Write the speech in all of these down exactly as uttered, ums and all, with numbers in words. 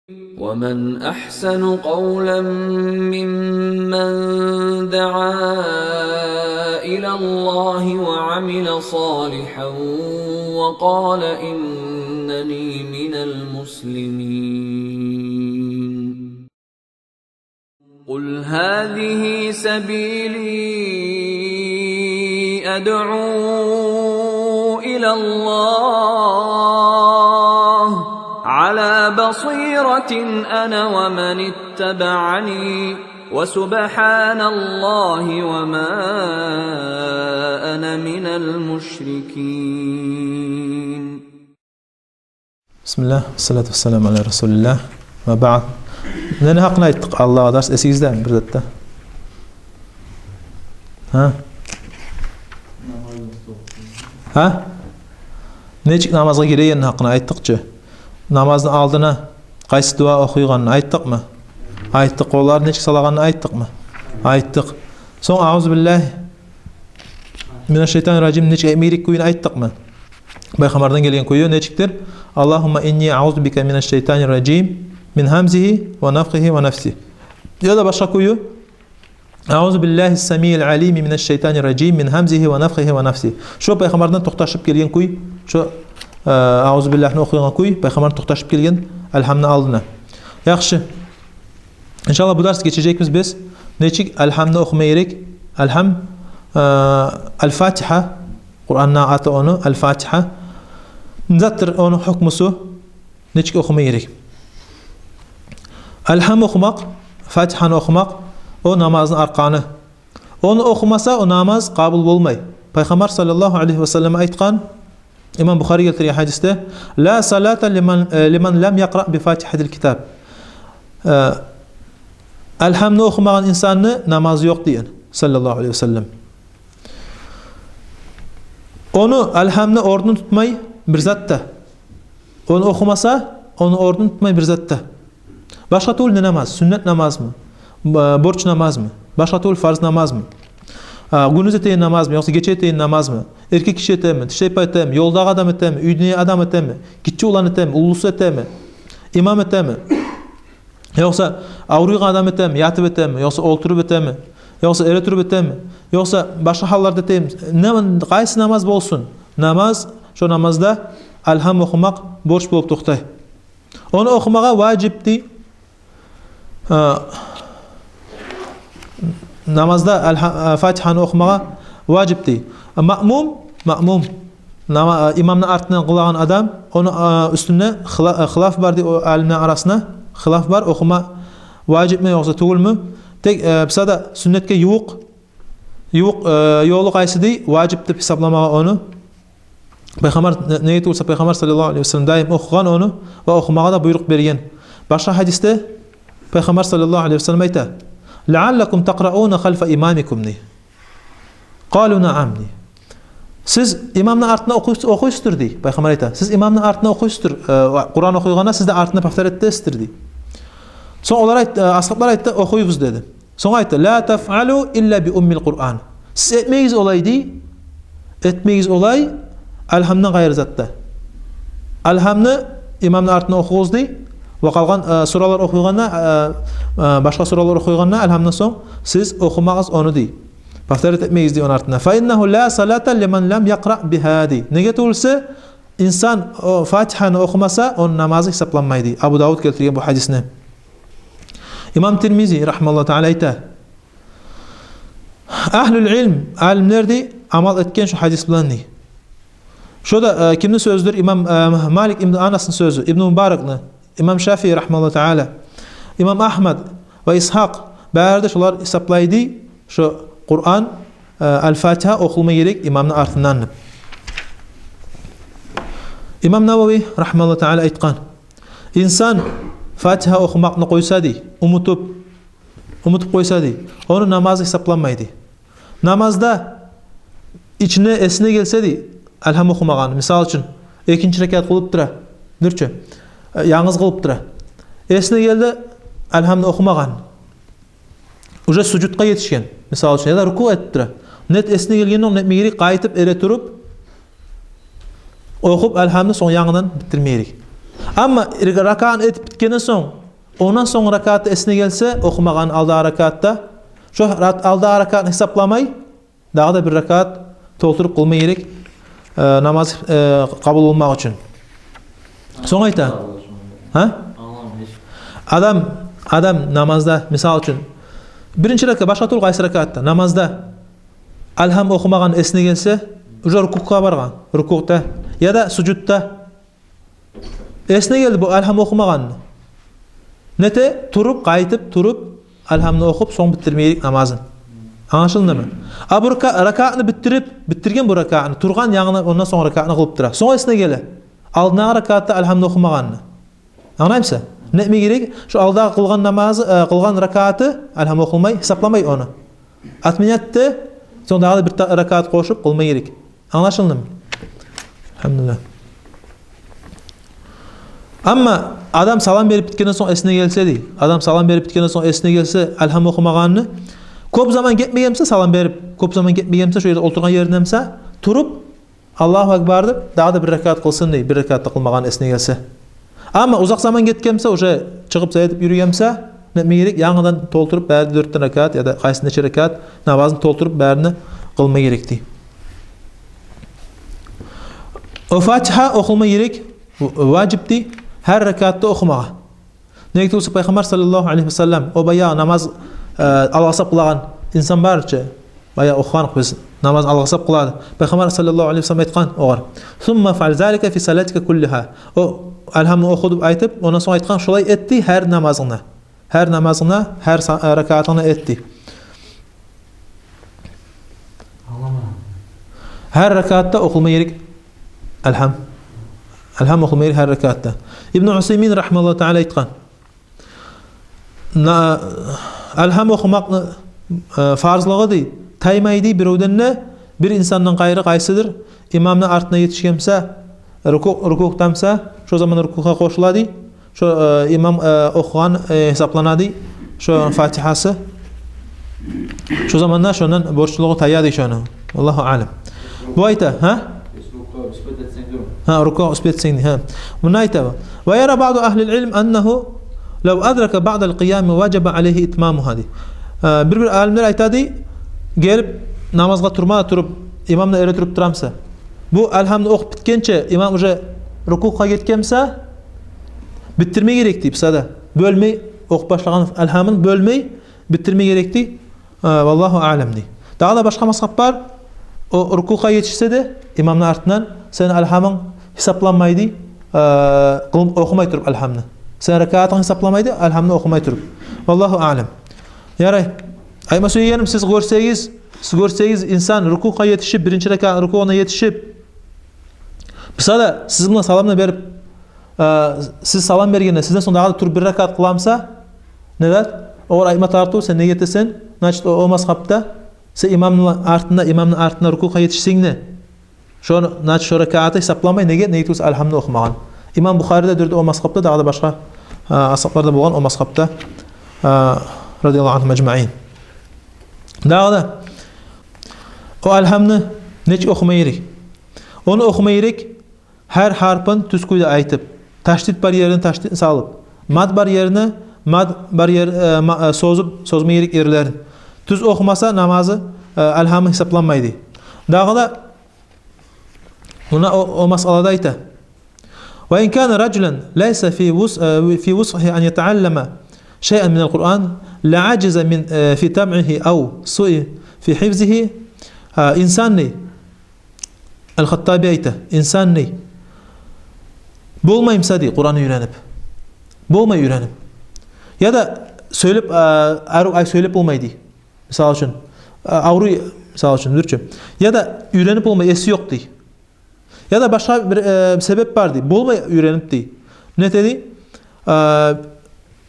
ومن أحسن قولا ممن دعا إلى الله وعمل صالحا وقال إنني من المسلمين. قل هذه سبيلي أدعو إلى الله على بصيرة أنا ومن اتبعني وسبحان الله وما أنا من المشركين. بسم الله، الصلاة والسلام على رسول الله، وبعد. Нени гьакъында айтдыкъ алдагъы дарс, эсигиздеми бир зат да? Гьа? Гьа? Нечик намазгъа гирегенни гьакъында айтдыкъ чы. Намазны алдына къайсы дуа охуйгъанны айтдыкъмы? Айтдыкъ. Къолларын нечик салагъанны айтдыкъмы? Айтдыкъ. Сонг «Аузу биллагьи минаш-шайтанир-ражим» нечик этме герек кюйню айтдыкъмы? Пайхаммардан гелген кюю нечикдир? «Аллагьумма инни аузу бика минаш-шайтанир-ражим, мин гьамзигьи ва нафхигьи ва нафсигьи». Яда башгъа кюю: «Аузу биллагьис-самиил алими минаш-шайтанир-ражим, мин гьамзигьи ва нафхигьи ва нафсигьи». Шо пайхаммардан токъташып гелген кюй, шо, э, «Аузу биллагьи»ни охуйгъан кюй пайхаммардан токъташып гелген Алгьамны алдына. Яхшы. Иншаллагь, бу дарс гечежекбиз биз нечик Алгьамны охума герек. Алгьам, э, Аль-Фатигьа, Къуранда аты ону Аль-Фатигьа. Не затдыр ону гьукмусу, нечик охума герек? Алгьам охумакъ, Фатигьаны охумакъ, о намазны арканы. Ону охумаса, о намаз къабул болмай. Пайхаммар саллаллагьу алайгьи ва саллам айтгъан, имам Бухари гелтирген гьадисде: «Ла салата лиман, э, лиман лам якъра би фатигьатил китаб». Э, Алгьамны охумагъан инсанны намазы ёкъ деген, саллаллагьу алайгьи ва саллам. Ону, Алгьамны орнун тутмай бир зат да. Ону охумаса, ону орнун тутмай бир зат да. Башгъа тюгюл не намаз, сюннет намазмы, б-, борч намазмы, башгъа тюгюл фарз намазмы, а, гюндюз этеген намазмы, ёкъса гече этеген намазмы, эркек гиши этеми, тиштайпа этеми, ёлдагъы адам этеми, уьйдеги адам этеми, гиччи улан этеми, уллусу этеми, имам этеми, ёкъса авруйгъан адам этеми, ятып этеми, ёкъса олтуруп этеми, ёкъса эретуруп этеми, ёкъса башгъа гьалларда этеми, не, къайсы намаз болсун, намаз, шо намазда Алгьам охумакъ борч болуп токътай. Ону охумагъа важип дей. А, намазда Алгьа-, а, Фатигьаны охумагъа важип дей. А, маъмум, маъмум, нама-, а, имамны артындан къылагъан адам, ону, а, уьстюнде хыла-, а, хилаф бар дей о алимлени арасында. Хилаф бар, охума важипми, ёкъса тюгюлмю? Тек, э, бусада сюннетге ювукъ, ювукъ, э, ёлу къайсы дей, важип деп гьисапламагъа ону. Пайхаммар, не-, неге тюгюлсе, Пайхаммар саллаллагьу алайгьи ва саллам даим охугъан ону ва охумагъа да буйрукъ берген. Башгъа гьадисде Пайхаммар саллаллагьу алайгьи ва саллам айта: «Лааллакум такърауна халфа имамикум», — дей. «Къалу наам», — дей. «Сиз имамны артында охуйс-, охуйсуздур», — дей. Пайхаммар айта: «Сиз имамны артында охуйсуздур, э, Къуран охуйгъанда, сиз де артында повторять этесиздир», — дей. Сонг олар айт-, э, асгьаблар айтды: «Охуйбуз», — деди. Сонг айтды: «Ла тафъалу илла би уммил Къуран». Сиз этмегиз олай, дей. Этмегиз олай, Алгьамдан къайры затда. Алгьамны имамны артында охугъуз, дей. Ва къалгъан, э, суралар охуйгъанда, э, э, башгъа суралар охуйгъанда, Алгьамдан сонг сиз охумагъыз ону, дей. Повторять этмегиз, дей, ону артында. «Фа иннагьу ла салата лиман лам якъра бигьа», — дей. Неге тюгюлсе, инсан о Фатигьаны охумаса, ону намазы гьисапланмай, дей. Абу Давуд гелтирген бу гьадисни. Имам Тирмизи, рагьимагьуллагьу таала, айта: «Агьлул илм», алимлер, дей, амал этген шо гьадис булан, дей. Шо да, э, кимни сёзюдюр? Имам, э, Малик ибн Анасны сёзю, Ибн Мубаракны, имам Шафии, рагьимагьуллагьу таала, имам Агьмад ва Исгьакъ, бары да шолар гьисаплай, дей, шо Къуран, э, Аль-Фатигьа охулма герек имамны артындан деп. Имам Навави, рагьимагьуллагьу таала, айтгъан: «Инсан Фатигьа охумакъны къойса, дей, умутуп, умутуп къойса, дей, ону намазы гьисапланмай», — дей. Намазда ичине, эсине гелсе, дей, Алгьам охумагъан, мисал учун, экинчи ракаат къылып тура, дюр чю, э, янгыз къылып тура. Эсине гелди Алгьамны охумагъан. Уже сужудгъа етишген, мисал учун, яда рукуъ этип тура. Нет, эсине гелгенде, ону не этме герек? Къайтып, эретуруп, охуп Алгьамны, сонг янгыдан битдирме герек. Амма ракаатны этип битгенден сонг, ондан сонг ракаатда эсине гелсе, охумагъан алдагъы ракаатда, шо ра-, алдагъы ракаатны гьисапламай, дагъы да бир ракаат толтуруп къылма герек, э, намаз, э, къабул болмакъ учун. Сонг айта. Гьа? Адам, адам намазда, мисал учун, биринчи ракаат, башгъа тюгюл къайсы ракаатда, намазда Алгьам охумагъан эсине гелсе, уже рукугъгъа баргъан, рукугъда яда сужудда. Эсине гелди бу Алгьам охумагъаны. Нете? Туруп, къайтып, туруп, Алгьамны охуп, сонг битдирме герек намазын. Англашылдымы? А бу рака-, ракаатны битдирип, битдирген бу ракаатны, тургъан янгыдан, ондан сонг ракаатны къылып тура. Сонг эсине геле, алдындагъы ракаатда Алгьамны охумагъаны. Англаймысан? Не этме герек? Шо алдагъы къылгъан намазы, э, къылгъан ракааты, Алгьам охулмай, гьисапламай ону. Отменять эте, сонг дагъы да бир та-, ракаат къошуп къылма герек. Англашылдымы? Альгьамдулиллагь. Амма адам салам берип битгенден сонг эсине гелсе, дей, адам салам берип битгенден сонг эсине гелсе Алгьам охумагъаны, кёп заман гетмеген буса салам берип, кёп заман гетмеген буса, шо ерде олтургъан еринден буса, туруп, Аллагьу акбар деп, дагъы да бир ракаат къылсын, дей, бир ракаат да къылмагъаны эсине гелсе. Амма узакъ заман гетген буса, уже чыгъып зат этип юрюген буса, не этме герек? Янгыдан толтуруп, бары да дёрт де ракаат яда къайсы нече ракаат намазын толтуруп, барын да къылма герек, дей. О Фатигьа охулма герек, важип, дей, гьар ракаатда охумагъа. Неге тюгюл буса Пайхаммар саллаллагьу алайгьи ва саллам, о баягъы намаз, э, алгъасап къылагъан инсан бар чы, баягъы охугъанбыз биз, намаз алгъасап къылады. Пайхаммар саллаллагьу алайгьи ва саллам айтгъан огъар: «Сумма фаъаль залика фи салатика куллигьа». О Алгьамны оху деп айтып, ондан сонг айтгъан: «Шолай эт, дей, гьар намазынгда. Гьар намазынгда, гьар са-, э, ракаатынгда эт», дей. Гьар ракаатда охулма герек Алгьам. Алгьам охулма герек гьар ракаатда. Ибну Усаймин рагьимагьуллагьу таала айтгъан: на-, Алгьам охумакъны, э, фарзлыгъы, дей, таймай, дей, биревден де, бир инсандан къайры, къайсыдыр имамны артына етишген буса, руку-, рукугъда буса, шо заман рукугъгъа къошула, дей. Шо, э, имам, э, охугъан, э, гьисаплана, дей, шо Фатигьасы. Шо заманда шондан борчлулугъу тая, дей, шону. Валлагьу аълам. Бу айта, гьа? Гьа, рукугъгъа успеть этсенг, дей, гьа. Мунда айта: «Ва яра баъду агьлиль илм аннагьу лав адрака баъдаль къиями важаба алайгьи итмамугьа», дей. Э, бир-бир алимлер айта, дей, гелип намазгъа турма да туруп, имам да эретуруп тура буса, бу Алгьамны охуп битгенче имам уже рукугъгъа гетген буса, битдирме герек, дей, буса да. Бёлмей, охуп башлагъан Алгьамын бёлмей, битдирме герек, дей. Э, валлагьу аълам, дей. Дагъы да башгъа мазгьаб бар. О рукугъгъа етишсе де имамны артындан, сени Алгьамынг гьисапланмай, дей. Э, къылып охумай туруп Алгьамны. Сени ракаатынг гьисапланмай, дей, Алгьамны охумай туруп. Валлагьу аълам. Ярай. Айтма сюегеним, сиз гёрсегиз, сиз гёрсегиз, инсан рукугъгъа етишип, биринчи ракаат рукугъуна етишип, мисалы, сиз муна саламны берип, э, сиз салам бергенде, сизден сонг дагъы да туруп бир ракаат къыла буса, не зат? Огъар айтма тартыв, сен неге этесен? Значит, о, о мазгьабда сен имамны артында, имамны артында рукугъгъа етишсенг де, шону, значит, шо ракааты гьисапланмай, неге? Неге тюгюл буса Алгьамны охумагъан. Имам Бухари де дюр де о мазгьабда, дагъы да башгъа, э, асгьаблар да болгъан о мазгьабда, э, радияллагьу ангьум ажмаин. Дагъы да о Алгьамны нечик охума герек? Ону охума герек гьар гьарпын тюз кюйде айтып, ташдид бар ерине ташдид салып, мад бар ерине мад бар ер, э, ма-, э, созуп, созма герек ерлерин. Тюз охумаса намазы, э, Алгьамы гьисапланмай, дей. Дагъы да муна о, о масъалада айта: «Ва ин кана ражулан лайса фи вус-, э, фи вусъигьи ан ятааллама шайъан миналь Къуръан, ла ажиза мин, э, фи тамъигьи ав суи фи хифзигьи», э, инсан, дей, Аль-Хаттаби айта, инсан, дей, болмай буса, дей, Къуръанны уьйренип, болмай уьйренип, яда сёйлеп, э, арив ай сёйлеп болмай, дей. Мисал учун, э, авруй, мисал учун, дюр чю. Яда уьйренип болмай, эси ёкъ, дей. Яда башгъа бир, э, себеп бар, дей. Болмай уьйренип, дей. Не эте, дей? Э,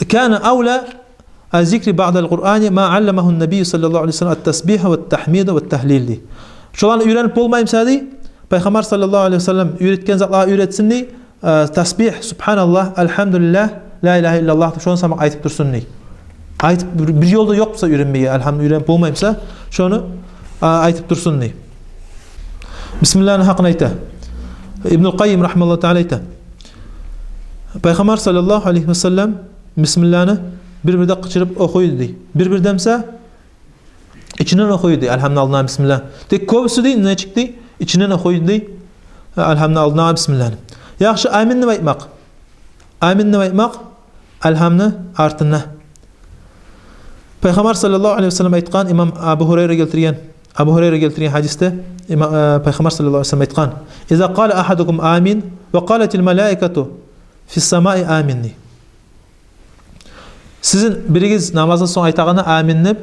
«Кана авла аз-зикри баъдаль Къуръани ма алламагьу ан-набийю саллаллагьу алайгьи ва саллам ат-тасбигьа ва ат-тахмида ва ат-тагьлил», дей. Шоланы уьйренип болмай буса, дей, Пайхаммар саллаллагьу алайгьи ва саллам уьйретген затлагъа уьйретсин, дей. Э, тасбигь, субгьаналлагь, альгьамдулиллагь, ла илагьа иллаллагь деп, шону сама айтып турсун, дей. Айтып, бир, бир ёлда ёкъ буса уьйренмеге, Алгьамны уьйренип болмай буса, шону, а, айтып турсун, дей. Бисмиллагьны гьакъын айта. Ибнул Къаййим рагьимагьуллагьу таала айта: Пайхаммар саллаллагьу алайгьи ва саллам бисмилланы бир-бирде къычырып охуй эди дей. Бир-бирде буса ичинден охуй эди дей, Алгьамны алдына бисмилла. Тек кёбюсю дей, нечик дей, ичинден охуй эди дей, Алгьамны алдына бисмилланы. Яхшы, амин деп айтмакъ. Амин деп айтмакъ Алгьамны артында. Пайхаммар саллаллагьу алайгьи ва саллам айтгъан, имам Абу Гьурайра гелтирген, Абу Гьурайра гелтирген гьадисде, има-, э, Пайхаммар саллаллагьу алайгьи ва саллам айтгъан: «Иза къала агьадукум амин, ва къалатил малаикату фис самаи амин», — дей. Сизин биригиз намаздан сонг айтагъанда амин деп,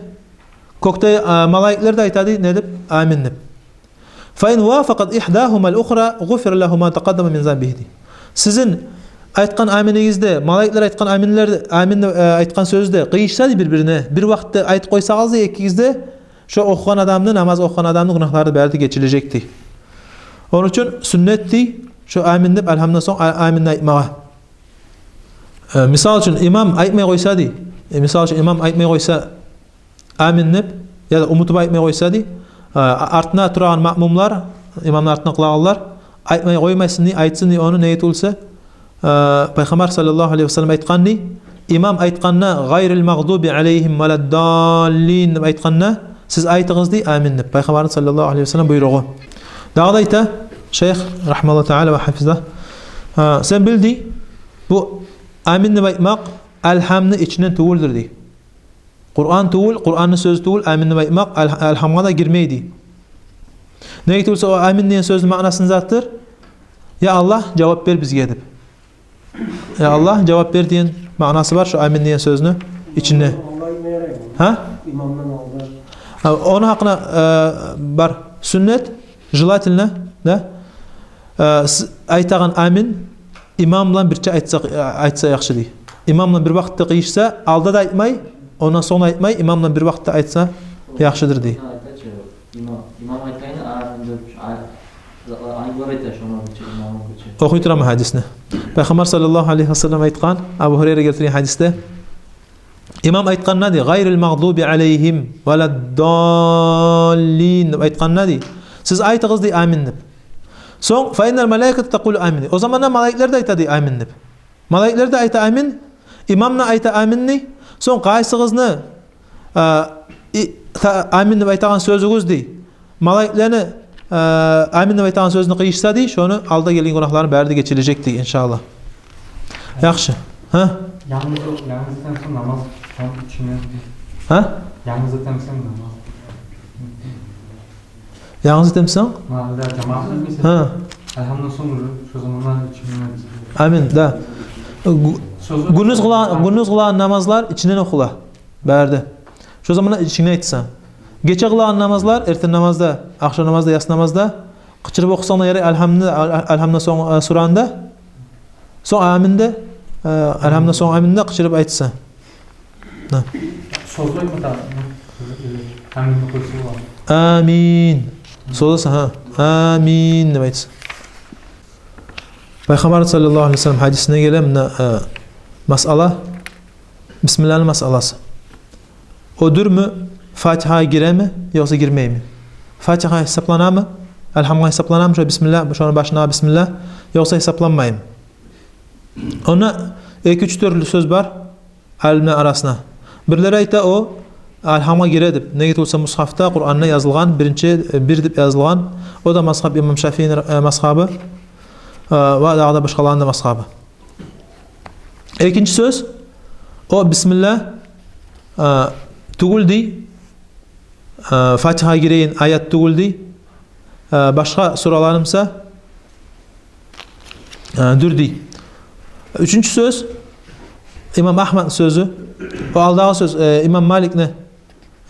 кёкде, э, малайиклер де айта дей, не деп, амин деп. «Фа ин вафакъат игьдагьумал ухра, гъуфира лагьу ма такъаддама мин занбигьи», — дей. Сизин айтгъан аминигиз де, малайиклер айтгъан аминлер, амин, э, айтгъан сёз де къыйышса дей бир-бирине, бир вакътиде айтып къойсагъыз дей экигиз де, шо охугъан адамны, намаз охугъан адамны гюнагьлары бары да гечилежек дей. Ону учун сюннет дей шо амин деп, Алгьамдан сонг а-, амин де айтмагъа. Э, мисал учун, имам айтмай къойса дей, э, мисал учун, имам айтмай къойса, амин деп, яда унутуп айтмай къойса дей, а, артына турагъан маъмумлар, имамны артына къылагъанлар айтмай къоймасын дей, айтсын дей ону, неге тюгюлсе, а, Пайхаммар саллаллагьу алайгьи ва саллам айтгъан дей, имам айтгъанда «гъайрил магъдуби алайгьим валаддаллин» деп айтгъанда, сиз айтыгъыз дей амин деп. Пайхаммарны саллаллагьу алайгьи ва саллам буйругъу. Дагъы да айта шайх, рагьимагьуллагьу таала ва гьафизагьу, а, сен бил дей, бу амин деп айтмакъ Алгьамны ичинден тюгюлдюр дей. Къуран тюгюл, Къуранны сёзю тюгюл амин деп айтмакъ, ал-, Алгьамгъа да гирмей дей. Неге тюгюлсе, о амин деген сёзню маънасы не затдыр? «Я Аллагь, жавап бер бизге» деп. «Я Аллагь, жавап бер» деген маънасы бар шо амин деген сёзню ичинде. Аллагь айтма яраймы? Гьа? Имамдан алда. А, ону гьакъына, э, бар сюннет, желательно, да? Э, с-, айтагъан амин имам булан бирче айтса, э, айтса яхшы дей. Имам булан бир вакътиде къыйышса, алда да айтмай, ондан сонг да айтмай, имам булан бир вакътиде айтса яхшыдыр дей. Имам, имам айтгъанда амин деп, а, затлар, ангылар айта, шону бирче, имамны бирче. Охуй тураман гьадисни. Пайхаммар саллаллагьу алайгьи ва саллам айтгъан, Абу Гьурайра гелтирген гьадисде, имам айтгъанда дей, «гъайрил магъдуби алайгьим валаддаллин» деп айтгъанда дей, сиз айтыгъыз дей амин деп. Сонг «фа иннал малаиката такъулу амин» дей. О заманда малайиклер де айта дей амин деп. Малайиклер де айта амин, имам да айта амин дей. Сонг къайсыгъызны, а, и, та-, амин деп айтагъан сёзюгюз дей, малайиклени, а, амин деп айтагъан сёзюню къыйышса дей, шону алда гелген гюнагьлары бары да гечилежек дей, иншааллагь. Яхшы. Гьа? Янгыз, янгыз этсенг намаз, там ичинден. Гьа? Янгыз этсенг намаз. Янгыз этемисен? Ма, да, жамаат этмесе. Гьа. Алгьамдан сонг уже, шо заманда ичинден. Амин, да. Гю-, сёзю гюндюз къыла-, гюндюз къылагъан намазлар ичинден охула. Бары да. Шо заманда ичингден айтасан. Гече къылагъан намазлар, эртен намазда, ахшам намазда, яссы намазда къычырып охусанг да ярай, Алгьамны, ал-, ал-, Алгьамдан сонг, э, сураны да. Сонг амин де, э, Алгьамдан сонг амин де къычырып айтса. Да. Созлай мы та-, амин къойса бола? Амин. Созасан, гьа. Амин деп айтса. Пайхаммар саллаллагьу алайгьи ва саллам гьадисинде геле муна, э, масъала, бисмилланы масъаласы. О дюрмю, Фатигьагъа гиреми, ёкъса гирмейми? Фатигьагъа гьисапланамы? Алгьамгъа гьисапланамы шо бисмилла, шону башындагъы бисмилла, ёкъса гьисапланмаймы? Онда эки-уьч тюрлю сёз бар алимлер арасында. Бирлери айта, о Алгьамгъа гире деп. Неге тюгюлсе мусгьафда, Къуранда язылгъан, биринчи, э, бир деп язылгъан. О да мазгьаб имам Шафиини, э, мазгьабы, э, ва дагъы да башгъаланы да мазгьабы. Экинчи сёз, о бисмилла, э, тюгюл дей, э, Фатигьагъа гиреген аят тюгюл дей, э, башгъа суралар буса, э, дюр дей. Уьчюнчю сёз, имам Агьмадны сёзю, о алдагъы сёз, э, имам Маликни,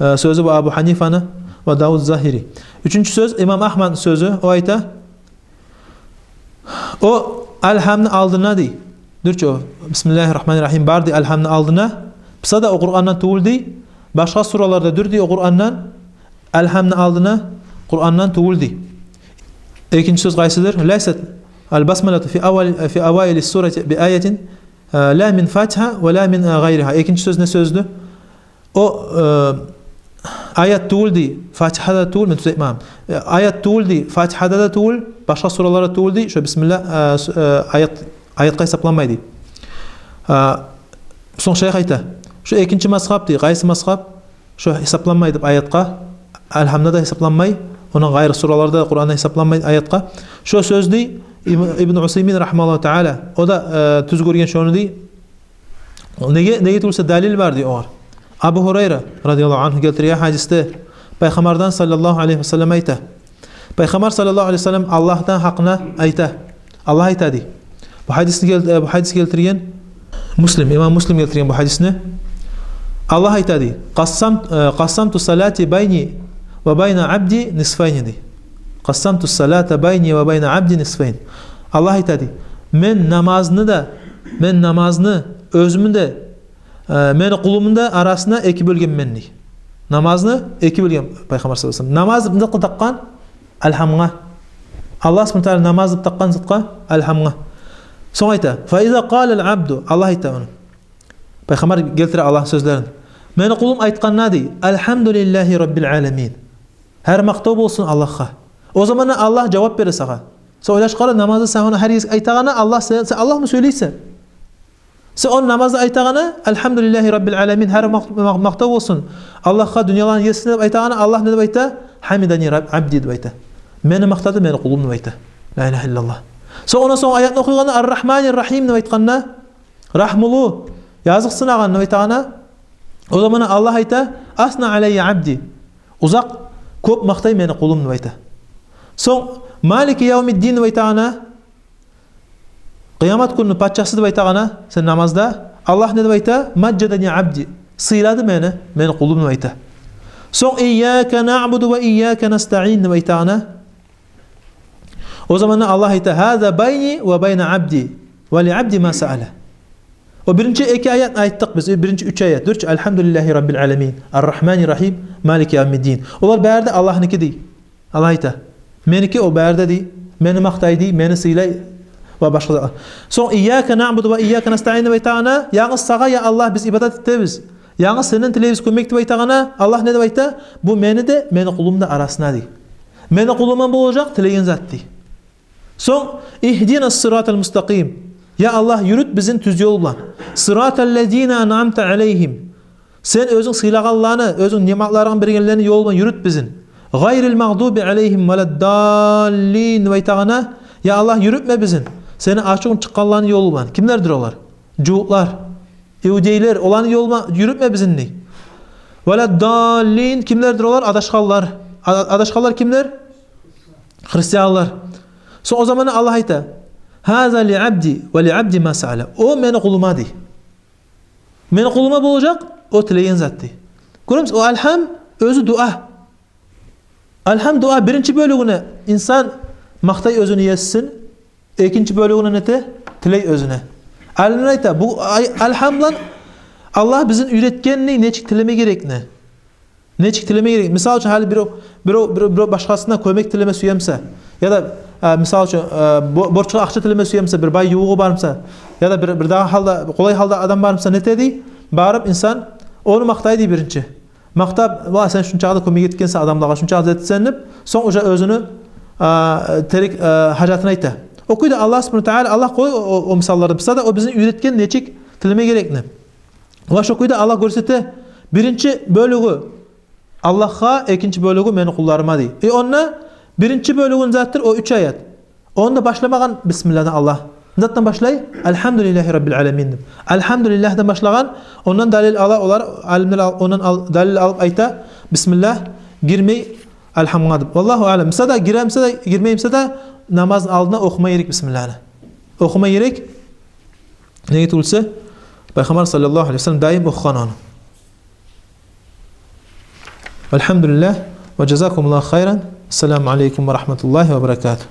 э, сёзю, ва Абу Гьанифаны, ва Давуд Загьири. Уьчюнчю сёз, имам Агьмадны сёзю, о айта, о Алгьамны алдына дей. Дюр чю о, бисмиллагьи ррагьмани ррагьим бар дей Алгьамны алдына. Буса да о Къурандан тюгюл дей. Башгъа суралар да дюр дей о Къурандан. Алгьамны алдына Къурандан тюгюл дей. Экинчи сёз къайсыдыр? Лайсат ал-басмалату фи авал-, фи аваили ссурати би аятин, э, ла мин Фатигьа ва ла мин, э, гъайригьа. Экинчи сёз не сёздю? О, э, аят тюгюл дей, Фатигьада тюгюл, мен тюз айтмагъанман. Э, аят тюгюл дей, Фатигьада да тюгюл, башгъа сураларда тюгюл дей, шо бисмилла, э, с-, э, аят, аятгъа гьисапланмай дей. А, сонг шайх айта, шо экинчи мазгьаб дей, къайсы мазгьаб? Шо гьисапланмай деп аятгъа, Алгьамда да гьисапланмай, ондан къайры сураларда, Къуранда гьисапланмай аятгъа. Шо сёз дей, Иб-, Ибн Усаймин рагьимагьуллагьу таала, о да, э, тюз гёрген шону дей. Неге, неге тюгюлсе далил бар дей огъар. Абу Гьурайра радияллагьу ангьу гелтирген гьадисде Пайхаммардан саллаллагьу алайгьи ва саллам айта. Пайхаммар саллаллагьу алайгьи ва саллам Аллагьдан гьакъына айта. Аллагь айта дей. Бу гьадисни гел-, э, бу гьадис гелтирген Муслим, имам Муслим гелтирген бу гьадисни. Аллагь айта дей: «Къассам-, э, къассамту салати байни ва байна абди нисфайни», – дей. «Къассамту салата байни ва байна абди нисфайн». Аллагь айта дей: «Мен намазны да, мен намазны оьзюмню де, э, мени къулумну да арасына эки бёлгенмен», – дей. Намазны эки бёлген Пайхаммар саллаллагьу алайгьи ва саллам. Намаз деп такъгъан Алгьамгъа. Аллагь субгьанагьу ва таала намаз деп такъгъан затгъа, Алгьамгъа. Сонг айта: «Фа иза къалал абду», Аллагь айта ону. Пайхаммар гелтире Аллагьны сёзлерин. «Мени къулум айтгъанда, – дей, – Алгьамдулиллагьи раббил аламин. Гьар макътав болсун Аллагьгъа». О заманда Аллагь жавап бере сагъа. Сен ойлашып къара, намазда сен ону гьар гезик айтагъанда, Аллагь, сен, сен Аллагьмы сёйлейсен? Сен ону намазда айтагъанда, «Алгьамдулиллагьи раббил аламин, гьар макъ-, макъ-, макътав болсун Аллагьгъа, дюньяланы есине», – деп айтагъанда, Аллагь не деп айта? «Гьамидани раб-, абди», – деп айта. «Мени макътады мени къулум», – деп айта. Ла илагьа иллаллагь. Сонг, ондан сонг аятны охуйгъанда, «Ар-рагьманир рагьим», – деп айтгъанда, рагьмулу, языкъсынагъан деп айтагъанда, о заманда Аллагь айта: «Асна алайя абди». Узакъ, кёп макътай мени къулум деп айта. Сонг, «Малики явмиддин» деп айтагъанда, къыямат гюнню пачасы деп айтагъанда, сен намазда, Аллагь не деп айта? «Мажжадани абди». Сыйлады мени, мени къулум деп айта. Сонг, «Ийяка наъбуду ва ийяка настаъин» деп айтагъанда, о заманда Аллагь айта: «Гьаза байни ва байна абди, ва ли абди ма саала». О биринчи эки аятны айтдыкъ биз, биринчи уьч аят. Дюр чю: «Алгьамдулиллагьи раббил аламин, ар-рагьманир рагьим, малики явмиддин». Олар бары да Аллагьныки дей. Аллагь айта: «Меники о бары да», – дей, «мени макътай», – дей, «мени сыйлай» ва башгъа затлар. Сонг, «Ийяка наъбуду ва ийяка настаъин» деп айтагъанда, янгыз сагъа, я Аллагь, биз ибадат этебиз, янгыз сенден тилейбиз кёмек деп айтагъанда, Аллагь не деп айта? «Бу мени де, мени къулумну да арасына», – дей. «Мени къулума болажакъ тилеген зат», – дей. Сонг, «Игьдина ссыратал мустакъим». Я Аллагь, юрют бизин тюз ёл булан. «Сыратал лазина анъамта алайгьим». Сен оьзюнг сыйлагъанланы, оьзюнг ниъматларынгны бергенлени ёлу булан юрют бизин. «Гъайрил магъдуби алайгьим ва ладдаллин» деп айтагъанда, я Аллагь, юрютме бизин сени ачувунг чыкъгъанланы ёлу булан. Кимлердир олар? Жугьутлар, иудейлер, оланы ёлу булан юрютме бизин, дей. «Ва ладдаллин», кимлердир олар? Адашгъанлар. А-, адашгъанлар кимлер? Христианлар. Сонг о заманда Аллагь айта: «Гьаза ли абди ва ли абди ма саала». О мени къулума, дей. Мени къулума болажакъ о тилеген зат, дей. Гёремисиз, о алгьам оьзю дуа. Алгьам дуа. Биринчи бёлюгюне инсан макътай оьзюню есин, экинчи бёлюгюне нете? Тилей оьзюне. Алимлер айта, бу ай-, алгьам булан Аллагь бизин уьйретген, дей, нечик тилеме герекни. Нечик тилеме герек? Мисал учун, гьали биров, биров, биров, биров башгъасына кёмек тилеме сюе буса, яда, а, мисал учун, а, бо-, борчгъа акъча тилеме сюе буса, бир бай ювугъу бар буса, яда бир, бир дагъы гьалда, къолай гьалда адам бар буса, нете, дей? Барып инсан ону макътай, дей, биринчи. Макътап: «Ва, сен шунчакъы да кёмек этгенсен адамлагъа, шунчакъы да этсен», – деп, сонг уже оьзюню, а, терек, а, гьажатын айта. О кюйде Аллагь субгьанагьу ва таала, Аллагь къоя о, о, о мисалланы бизге де, о бизин уьйретген нечик тилеме герекни. Ва шо кюйде Аллагь гёрсете: биринчи бёлюгю Аллагьгъа, экинчи бёлюгю мени къулларыма, дей. Э, онда биринчи бёлюгюн затдыр о уьч аят. Онда башламагъан бисмиллагьдан Аллагь. Затдан башлай: «Алгьамдулиллагьи раббил аламин», – деп. Алгьамдулиллагьдан башлагъан, ондан далил ала олар, алимлер ал-, ондан ал-, далил алып айта: «Бисмиллагь гирмей алгьамгъа», – деп. Валлагьу аълам. Буса да гире буса да, гирмей буса да, намазны алдына охума герек бисмиллагьны. Охума герек. Неге тюгюл буса, Пайхаммар саллаллагьу алайгьи ва саллам даим охугъан ону. Алгьамдулиллагь ва жазакумуллагьу хайран. Ассаламу алайкум ва рагьматуллагьи ва баракатугь.